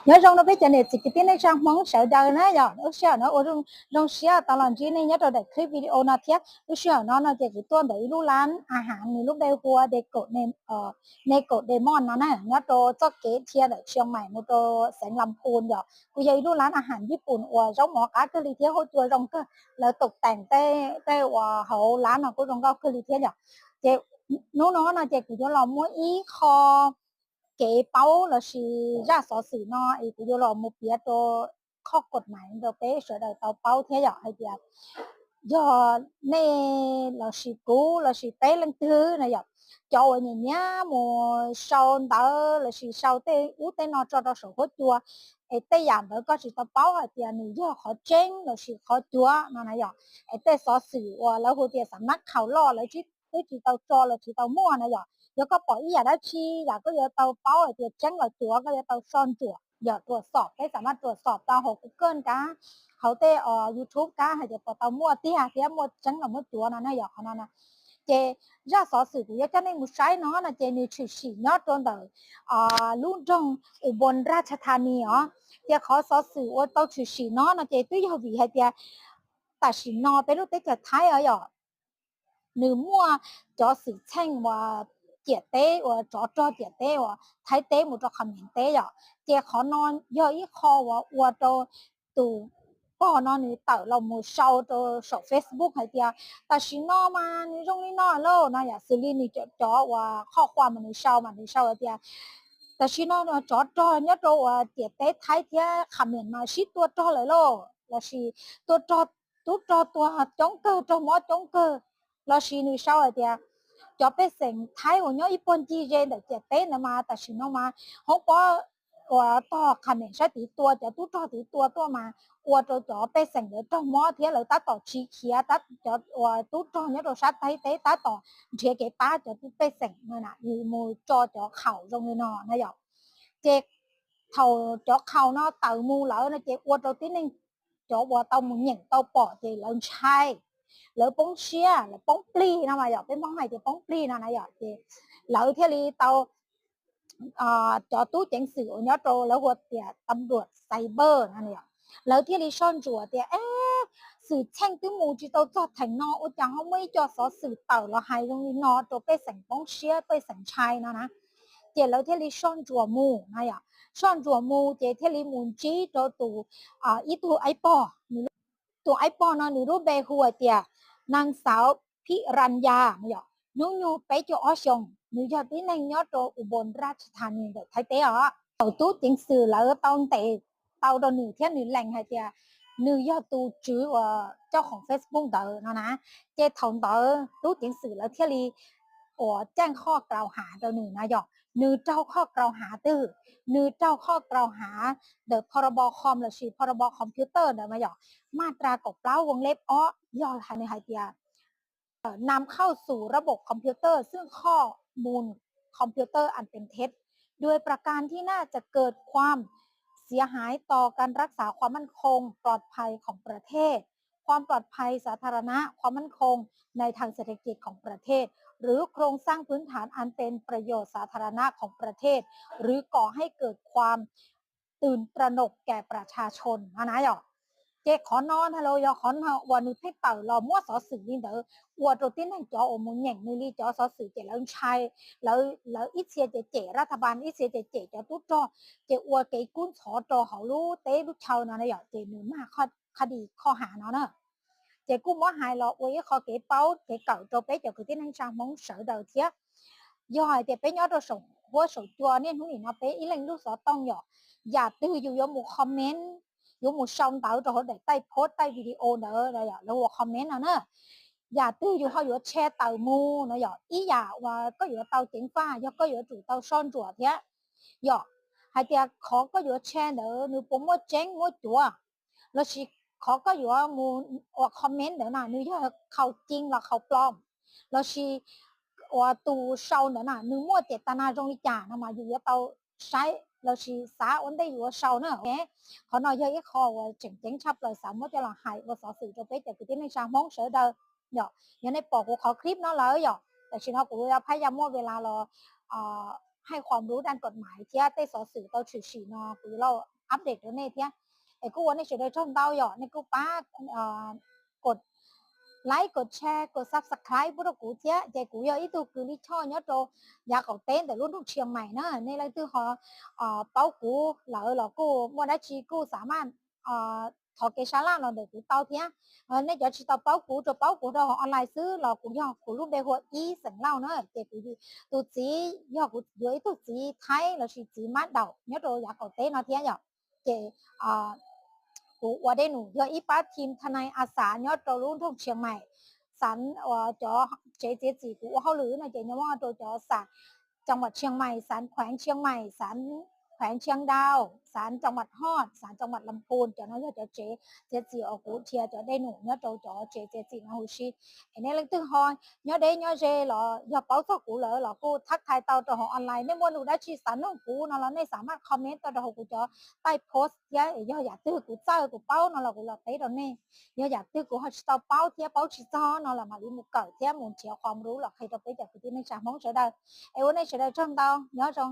Nyob zoo rau peb cov niam txiv kwv tij neej tsa Hmoob sawv daws na yom. Lub sij hawm no ua zoo siab tau los ntsib nej nyob rau daim clip video no thiab. Lub sij hawm no no ces kuv tuaj ntawm ib lub lab a has, nws lub npe hu ua Nekob Demon no na, nyob rau txoj kev dhia ntawm Tsheej Maim mus rau xeev Lam Phun yom. Kuj yog ib lub lab a has Nyij Pooj uas zaub mov qab kawg li thiab huab cua zoo kawg. Lawv tus teem tej uas hauv lab no kuj zoo nkauj kawg li thiab yom. Ces hnub no no ces kuv yuav los muab ib qho kev paub lossis zaj xov xwm no es kuv yuav los mus piav rau qhov kod mais rau peb sawv daws tau paub thiab yom, hais tias yog nej lossis kuv lossis peb leej twg no yom, cov uas nyiam nyiam mus sau ntawv lossis sau tej ub tej no tso rau saum huab cua, es tej yam ntawd koj tsis tau paub hais tias nws yog qhov tseeb lossis qhov cuav no na yom. Es tej xov xwm uas lawv hu tias xam nab khaum loj lawv twb tsis tau tso los tsis tau muaj na yom. Yog koj pom ib yam dab tsi yam koj yuav tau paub hais tias tseeb los cuav, koj yuav tau soj ntsuam yom, ruam xom, peb xam maj ruam xom tau hauv Google kab, hauv tej YouTube kab hais tias puas tau muaj tiag thiab muaj tseeb los muaj cuav no na yom. Qhov no ces zaj xov xwm kuv yuav coj nej mus saib no no ces nws tshwm sim nyob rau ntawm lub nroog Ubon Ratchathani os. Ces qhov xov xwm uas tau tshwm sim no no ces twb yog vim hais tias tam sim no peb lub teb chaws Thaib os yom, nws muaj cov xwm txheej uas ciam teb uas tsov rog ciam teb uas Thaib teb mus rau Qhas Meem teb yom. Ces qhov no yog ib qho uas ua rau tus pog no nws tawm los mus sau rau saum Facebook hais tias tam sim no mas nws zoo li no lauj no yom, xws li nws cov uas qhov uas mas nws sau mas nws sau hais tias tam sim no tsov rog nyob rau uas ciam teb Thaib thiab Qhas Meem mas sib tua rog lawm lauj, lossis tua rog, tub rog tuag coob kawg, raug mob coob kawg, lossis nws sau hais tias cov pej xeem Thaib uas nyob ib puag ncig ze ntawm ciam teb ntawd mas tam sim no mas hoob pob uas tog Qhas Meem sab tid tua, cov tub rog tid tua tuaj mas ua rau cov pej xeem ntawd raug mob thiab lawv tab tom tsis khiav, cov uas tub rog nyob rau sab Thaib teb tab tom nrhiav kev pab cov pej xeem no na, mus tso cov khaum zoo li no na yom. Ces thaum cov khaum no tawm mus lawm no ces ua rau tib neeg cov uas tau mus nyeem tau pom ces lawv ntshai, lawv poob siab, lawv poob plig no mas yom, peb Hmoob hais tias poob plig no na yom. Ces lawv thiaj li tau, cov tub ceev xwm uas nyob rau lawv hu tias tam luam cyber no, lawv thiaj li soj ntsuam tias xwm txheej twb mus tsis tau txog theem no ua cas ho muaj ib co xov xwm tawm los hais zoo li no rau pej xeem poob siab pej xeem ntshai no na. Ces lawv thiaj li soj ntsuam mus na yom, soj ntsuam mus ces thiaj li mus ntsib rau tus, ib tug aib pog, tus aib pog no nws lub npe hu hais tias Nag Xauv Phib Ran Ya no yom, hnub nyoog peb caug ob xyoos, nws yog tib neeg nyob rau Ubon Ratchathani ntawm Thaib teb os. Thaum tub ceev xwm lawv tau ntes tau rau nws thiab nws lees hais tias nws yog tus tswv uas coj khoom Facebook ntawd no na, ces thaum ntawd tub ceev xwm lawv thiaj li uas ceeb qhov kaus hav rau nws na yom. Nws raug qhov kaus hav twg? Nws raug qhov kaus hav ntawm pho rab kho lossis pho rab computer ntawd mas yom, maj ras kaum plaub voos leb ob yog hais, nws hais tias นำเข้าสู่ระบบคอมพิวเตอร์ซึ่งข้อมูลคอมพิวเตอร์อันเป็นเท็จ โดยประการที่น่าจะเกิดความเสียหายต่อการรักษาความมั่นคงปลอดภัยของประเทศ ความปลอดภัยสาธารณะ ความมั่นคงในทางเศรษฐกิจของประเทศ หรือโครงสร้างพื้นฐานอันเป็นประโยชน์สาธารณะของประเทศ หรือก่อให้เกิดความตื่นตระหนกแก่ประชาชน no na yom. Ces qhov no ntag los yog qhov uas nws pheej tawm los muab xov xwm li ntawd ua rau tib neeg cov uas mus nyeem nws li cov xov xwm ces lawv ntshai, lawv ib txhia ces cem รัฐบาล, ib txhia ces cem cov tub rog, ces ua kev kub ntxhov rau hauv lub teb lub chaw no na yom. Ces nws mag qhov dis qhov hav no na. Ces kuj muab hais los ua ib qho kev paub kev kawm rau peb cov kwv tij neej tsa Hmoob sawv daws thiab. Yog hais tias peb nyob rau saum huab saum cua niaj hnub nim no peb ib leeg lub xov tooj yom, yam twg yus yuav mus comment, yuav mus sau ntawv rau hauv daim taij post taij video ntawd lawv hu ua comment no na, yam twg yus ho yuav share tawm mus no yom. Ib yam uas koj yuav tau ceev faj yog koj yuav tsum tau soj ntsuam thiab yom, hais tias qhov koj yuav share ntawd nws puas muaj tseeb muaj cuav, lossis qhov koj yuav mus ua comment ntawd na nws yog khaus cing los khaus plom, lossis uas tus sau ntawd na nws muaj cev tas nas zoo li cas no mas yus yuav tau saib lossis xav ua ntej yus ua sau na. Qhov no yog ib qho uas tseem ceeb tshaj plaws xav muab coj los hais ua xov xwm rau peb cov kwv tij neej tsa Hmoob sawv daws yom. Yog nej pom kuv qhov clip no lawm yom, tam sim no kuv yuav phab ya muaj ves las los hais qhov lub daj kod mais thiab tej xov xwm tau tshwm sim no kuv yuav los update rau nej thiab. Es kuj ua nej sawv daws tsaug ntau yom, nej kuj pab kos like, kos share, kos subscribe pub rau kuv thiab. Ces kuv yog ib tug kws lij choj nyob rau yav qaum teb ntawm lub nroog Tshias Mais na. Nej leej twg ho paub kuv lawm los kuj muaj dab tsi kuj xav maj thov kev sab laj los ntawm kuv tau thiab. Nej cov tsis tau paub kuv, tsuas paub kuv rau hauv online xwb los kuv yog, kuv lub npe hu ua Ib Xeem Lauj na. Ces kuv tus txiv yog kuv yuav ib tug txiv Thaib lossis txiv Mab Daum nyob rau yav qaum teb no thiab yom. Ces kuv ua dej num yog ib pab team tha nai a xav nyob rau lub nroog Tshias Mais. Xav, cov tsev txiav txim kuv ua hauj lwm no ces nyob rau cov xav, cov uas Tshias Mais, xav khueev Tshias Mais, xav khueev Tshias Dau, xav cov uas Hoj, xav cov uas Lam Phun, cov no yog cov tsev txiav txim uas kuv dhia cov dej num nyob rau cov tsev txiav txim no huv si. Es nej leej twg ho nyob deb nyob ze los yog paub txog kuv lawm los kuj thab thais tau rau hauv online. Nej muaj lus dab tsi xav nug kuv no los nej xav maj comment tau rau hauv kuv cov taij post thiab. Yog yam twg kuv txawj kuv paub no los kuv los teb rau nej. Yog yam twg kuv ho tsis tau paub thiab paub tsis txog no los mam li mus kawm thiab mus nrhiav qhov mus rub los qhia rau peb cov kwv tij neej tsa Hmoob sawv daws. Es ua nej sawv daws tsaug ntau, nyob zoo.